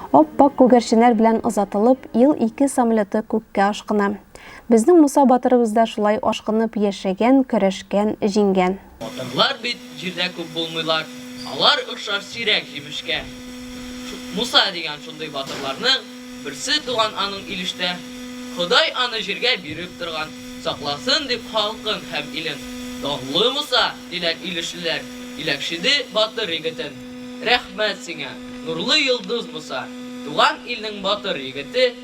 Ап-ак күгәрченнәр белән озатылып, Ил-2 самолеты күккә ашкына. Безнең Муса батырыбыз да шулай ашкынып яшәгән, көрәшкән, җиңгән. Батырлар бит җирдә күп булмыйлар, Алар охшар сирәк җимешкә. Муса дигән шундый батырларның Берсе туган аның Илештә. Ходай аны җиргә биреп торган, Сакласын дип халкын һәм илен. Данлы Муса, диләр илешлеләр, Иләкшиде батыр егетен. Рәхмәт сиңа, нурлы йолдыз Муса, Туган илнең батыр егете,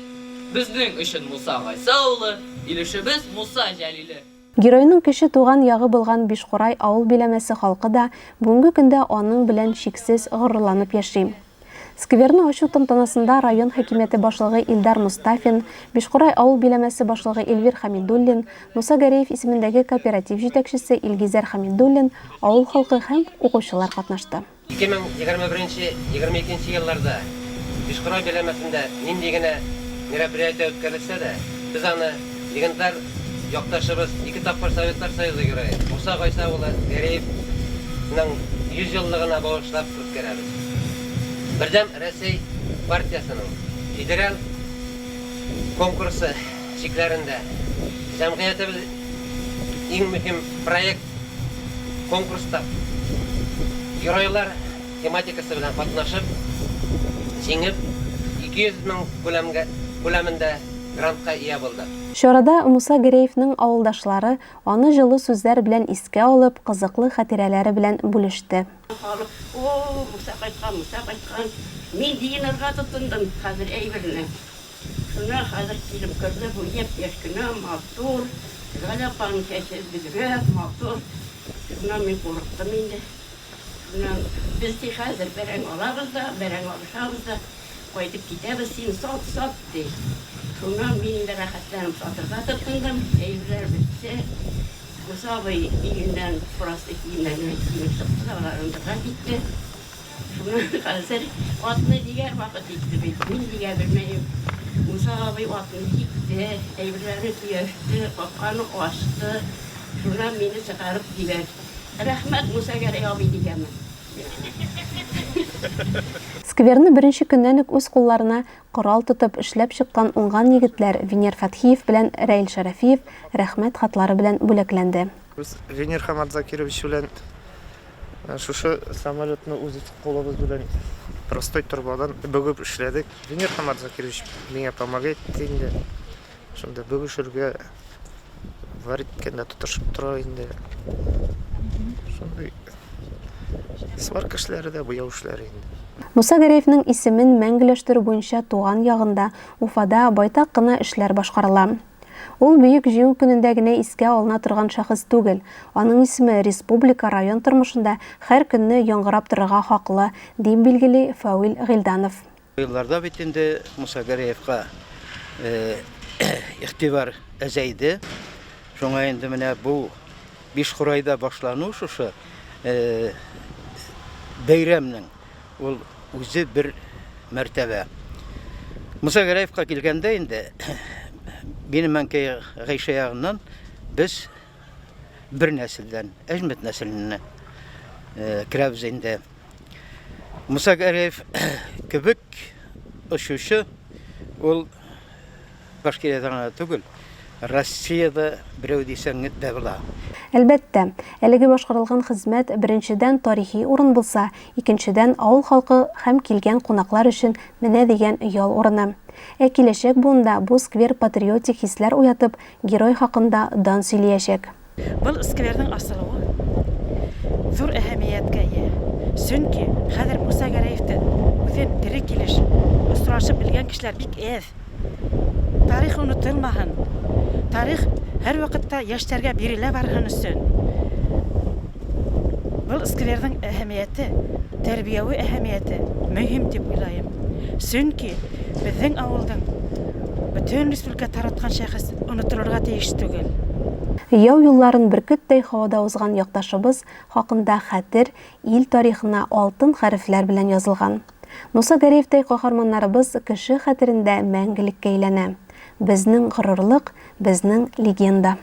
Безнең өчен Муса Гайса улы, Илешебез Муса Җәлиле. Геройның кече туган ягы булган Бишкурай авыл биләмәсе халкы да бүгенге көндә аның белән чиксез горурланып яши. Скверны ачу тантанасында район хакимияте башлыгы Илдар Мостафин, Бишкурай авыл биләмәсе башлыгы Эльвир Хәмидуллин, Муса Гәрәев исемендәге кооператив җитәкчесе Илгизәр Хәмидуллин, авыл халкы һәм укучылар катнашты. 2021 нче елларда Бишкурай биләмәсендә нинди генә мероприятие үткәрелсә дә, без аны легендар якташыбыз, ике тапкыр Советлар Союзы Герое Муса Гайса улы Гәрәевның 100 еллыгына багышлап үткәрәбез. Бердәм Рәсәй партиясенең федераль конкурсы чикләрендә җәмгыятебез иң мөһим проект конкурста Геройлар тематикасы белән катнашып, җиңеп, 200 мең күләмгә күләмендә грантка ия булдык. Чарада Муса Гәрәевнең авылдашлары аны җылы сүзләр белән искә алып, кызыклы хатирәләре белән бүлеште. Халык, О, Муса кайткан, Муса кайткан! Мин җыенырга тотындым хәзер әйберне. Шуннан хәзер килеп керде бу япь-яшь кенә, матур. Галя апаның чәче бөдрә, матур. Шуннан мин курыктым инде. Шуннан без ди хәзер бәрәңге алабыз да, бәрәңге алышабыз да, кайтып китәбез, син сат, сат, ди. Шуннан мин инде рәхәтләнеп сатырга тотындым. Әйберләр бетте. Муса абый өеннән простый киемнәрне киенеп чыкты да алар ындырга китте. Шуннан хәзер атны җигәр вакыт җитте бит. Мин җигә белмәем. Муса абый атны җикте, әйберләрне төяште, капканы ачты. Шуннан мине чыгарып җибәрде. Рәхмәт, Муса Гәрәй абый, дигәнмен. Скверны беренче көннән үк үз кулларына Корал тотып эшләп чыккан уңган егетләр Венер Фәтхиев белән Рәил Шәрәфиев Рәхмәт хатлары белән бүләкләнде. Без Венер Хаматзакирович белән шушы самолетны үз кулыбыз белән простой торбадан бөгеп эшләдек. Венер Хаматзакирович миңа помогать итте инде. Шунда бөгешергә, варить иткәндә тотышып тора инде. Шундый сварка эшләре дә, буяу эшләре инде. Муса Гәрәевнең исемен мәңгеләштерү буенча туган ягында, Уфада байтак кына эшләр башкарыла. Ул Бөек Җиңү көнендә генә искә алына торган шәхес түгел, аның исеме республика, район тормышында һәр көнне яңгырап торырга хаклы, дип билгели Фәвил Гыйльданов. Бу елларда бит инде Муса Гәрәевка игътибар әзәйде. Шуңа инде менә бу Бишкурайда башлану шушы бәйрәмнең ул үзе бер мәртәбә. Муса Гәрәевка килгәндә инде минем әнкәй Гайшә ягыннан без бер нәселдән, Әҗмәт нәселенә керәбез инде. Муса Гәрәев кебек очучы ул Башкириядә генә түгел, Россиядә берәү дисәң дә була. Әлбәттә, әлеге башкарылган хезмәт, беренчедән, тарихи урын булса, икенчедән, авыл халкы һәм килгән кунаклар өчен менә дигән ял урыны. Ә киләчәк буында бу сквер патриотик хисләр уятып, герой хакында дан сөйлиячәк. Был скверның асылуы зур әһәмияткә ия. Чөнки хәзер Муса Гәрәевте үзен тере килеш очрашып белгән кешеләр бик әз. Тарих онытылмаһын, тарих һәрвакытта яшьләргә бирелә барһын өчен был скверның әһәмияте, тәрбияви әһәмияте мөһим дип уйлаем. Чөнки безнең авылдың бөтен республикага тараткан шәхес онытылырга тиеш түгел. Яу юлларын бөркеттәй һавада узган якташыбыз хакында хәтер ил тарихына алтын хәрефләр белән язылган. Муса Гәрәевтәй каһарманнарыбыз кеше хәтерендә мәңгелеккә әйләнә. Безнең горурлык, безнең легенда.